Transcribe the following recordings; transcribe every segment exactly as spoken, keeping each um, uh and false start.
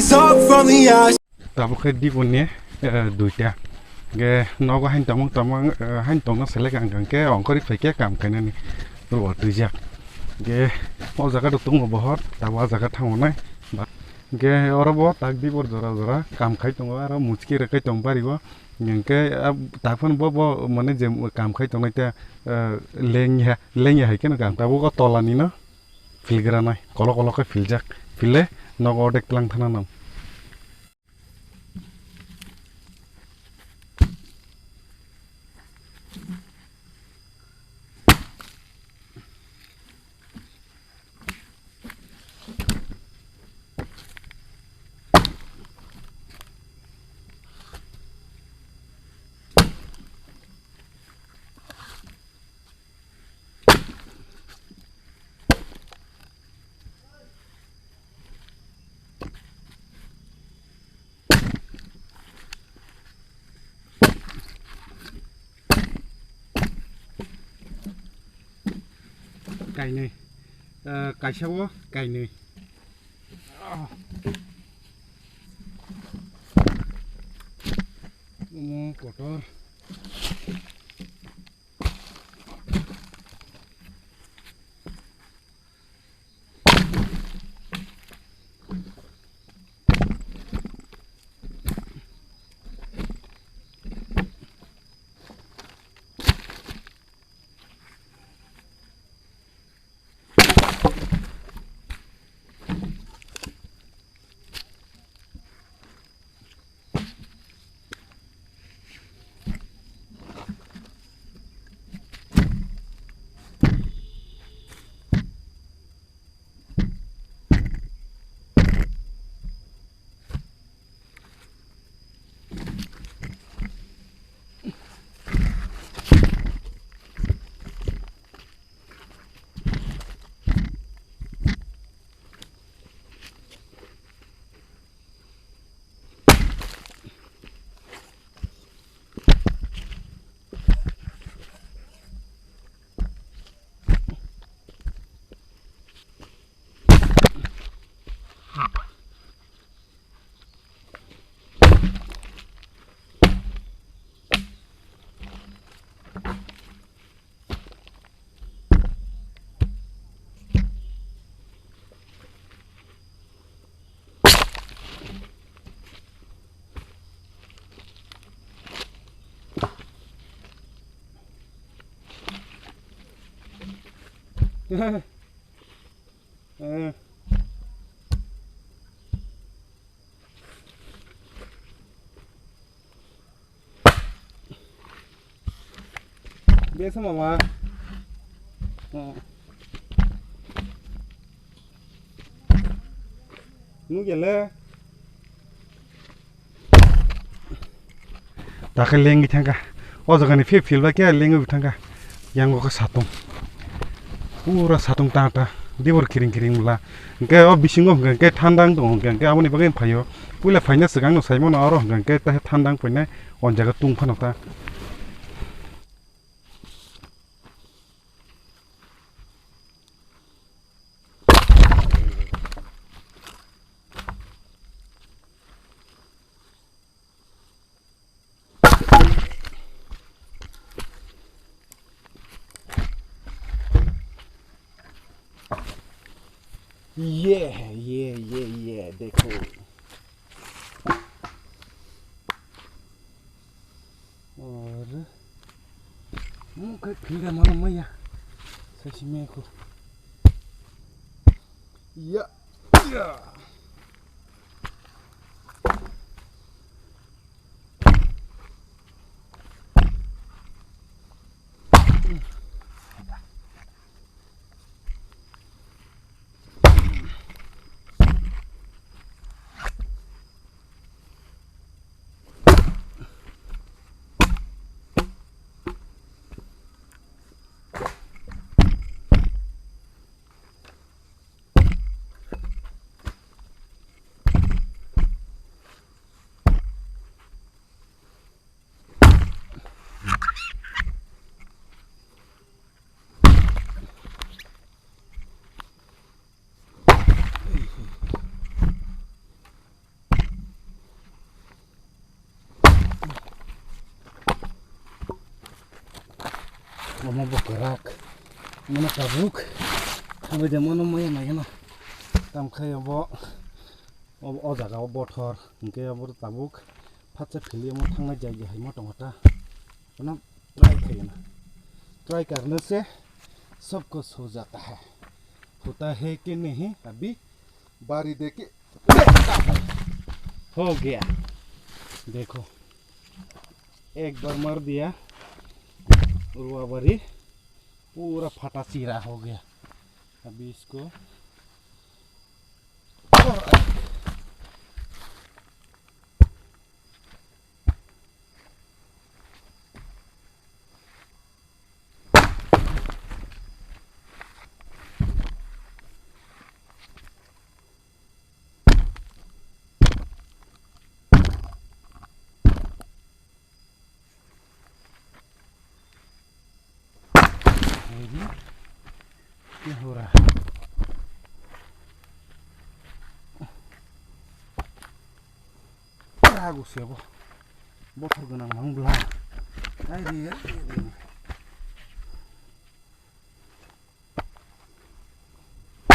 Smoke from the ash. Tabuk khe diboni, eh, duita. Ge nogo hain tongmung tongmung, eh, hain tongno selek ang khe ongkhorwi phaikhe kam khainani. Rubo twijak. Ge o jaga do tongo bohor, tabuk a jaga thango nai. Ba-, ge oro bo tak dibor jora jora kam khai tongo, aro muchki rwkhai tong bari o. Hingke a, tak phano bo, bo mane je kam khai tongnai ta, eh, lengya, lengya hai kheno kam. Tabuk o tola ni no. Philgranai, kolok kolok khe philjak, phille nogo ordek tlang thana nang. Kainwi, eh, kaisa o kainwi. Omo kotor. Besa mama. Nugele. Takhe lengwi thangkha. O jagani phep philba khe lengwi thangkha. Yango khe satung. Pura satung ta ta. Dibor kiring kiring bwla. Hwnkhe o bisingo hwnkhe thanda wng tongo hwnkhe, hwnkhe aboni bagwi phaio. Puila phaina swkang no saimano oro hwnkhe ta thanda wng painai. O jaga tung phano ta. ये, ये, ये, ये, देखो। और मुंह का खीरा मालूम है या? सच में को। या, या। Omo bo kwrak. Mano tabuk. Thangwi de mano maya nai gana. Tam khai obo, obo o jaga o bothor. Hinkhe obo tabuk. Phatsa philwi omo thangnai jai jai hai mo tongo ta. Mano try khai gana. Try karne se sab kuch ho jata hai. Hota hai ke nahi abhi. बारी देके हो गया। देखो, एक बार मार दिया, रुआ बारी पूरा फटा चीरा हो गया। अभी इसको और Ini. Ini hura. Ragu sebo. Bothor gwnang mang bla. Ai ri, ai ri.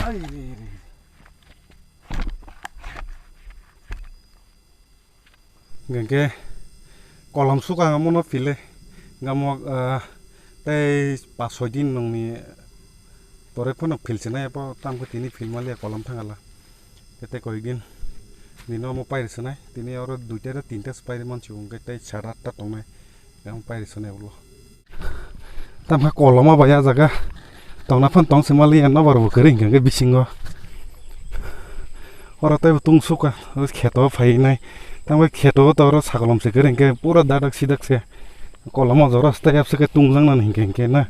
Ai ri, ri. Hingke kolom sukang omono phile, gamo, ah, tei pas soi din nongni pore phano phil sinai, abo tamkhe tini phil maliya kolom thangala. Tei, tei koi din nini omo pairi sinai, tini oro duita tei tinta se pairi mansi hingke tei sat atta tongnai, yang pairi sinai ulo. Tamkha koloma bai a jaga tongna phan tong se maliya, nobar bo kwrwi hingka khe bisingo. Oro tei bo tung suka, oro kheto phai nai. Tamkha kheto to oro sakolom se kwrwi hingke pura dadak sidak se. Koloma jora se tei abse khe tung jang nani hingke hingke na.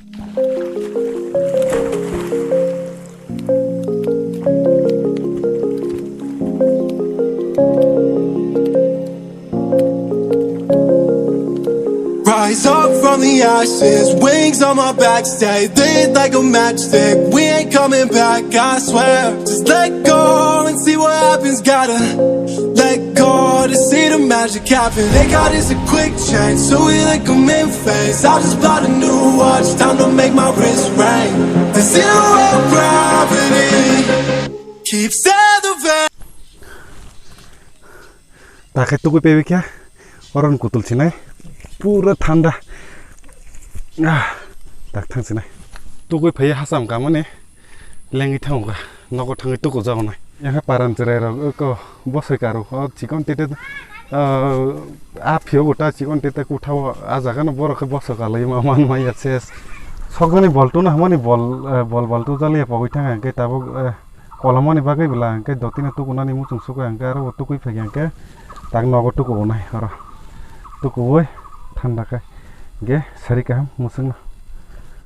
Rise up from the ashes, wings on my back, stay lit like a matchstick. We ain't coming back, I swear. Just let go and see what happens. Gotta let go to see the magic happen. They got us a quick change, so we like 'em in phase. I just bought a new watch, time to make my wrist ring. The zero gravity keeps elevating. Takhai tugui paibai khe, oron kutul sinai, pura thanda. Ah, tak thang sinai. Tugui phaiya hacham kamani, lengwi thango kha, nogo thangwi tuku jago nai. Yang khe paran cherai rok, eko bosoi karo, o chikon tete, ah, a phio bo ta chikon tete kuthao, a jaga no borok khe bosoi kalai ma man maya ses. Sokjani bol tuna hamani bol, eh, bol bal tu jaliya pogwi thang khe tabuk, eh, Kolomani bagwi bwla hwnkhe dotino tukunani muchung sukha hwnkhe aro bo tukui phaikha hwnkhe tak nogo tukuunai oro tukuui thanda khe hwnkhe sari kaham muchungno.